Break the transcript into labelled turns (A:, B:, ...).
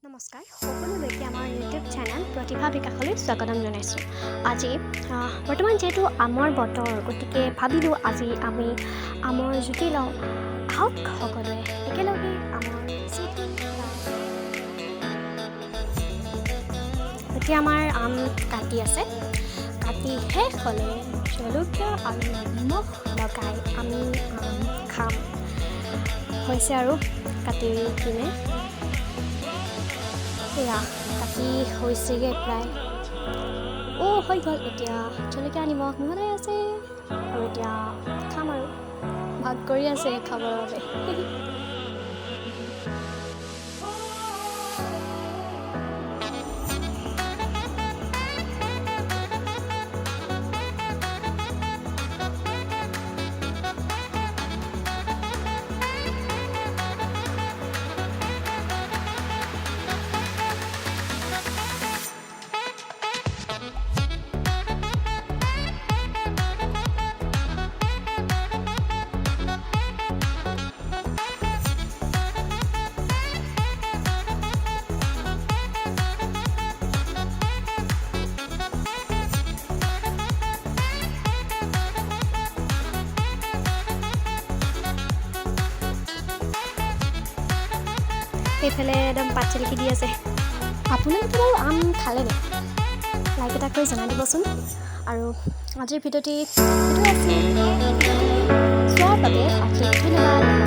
A: নমস্কাৰ সকলোলৈকে আমাৰ ইউটিউব চেনেল প্ৰতিভা বিকাশলৈ স্বাগতম জনাইছোঁ। আজি বৰ্তমান যিহেতু আমৰ বতৰ, গতিকে ভাবিলোঁ আজি আমি আমৰ জুতি লওঁ। আহক সকলোৱে একেলগে আমৰ জুতি লওঁ। এতিয়া আমাৰ আম কাটি আছে। কাটি শেষ হ'লে জলকীয়া আৰু নিমখ লগাই আমি আম খাম। হৈছে আৰু কাটি কিনে এয়া কাটি হৈছেগৈ প্ৰায়। অ' হৈ গ'ল। এতিয়া জলকীয়া নিমখ মিহলাই আছে আৰু এতিয়া খাম আৰু ভাগ কৰি আছে খাবৰ বাবে। সেইফালে একদম পাত চেলেকি দি আছে। আপোনালোকে বাৰু আম খালে নে? লাইক এটা কৰি জনাই দিবচোন। আৰু আজিৰ ভিডিঅ'টি এইটোৱে আছিল। ভিডিঅ'টি চোৱাৰ বাবে অশেষ ধন্যবাদ।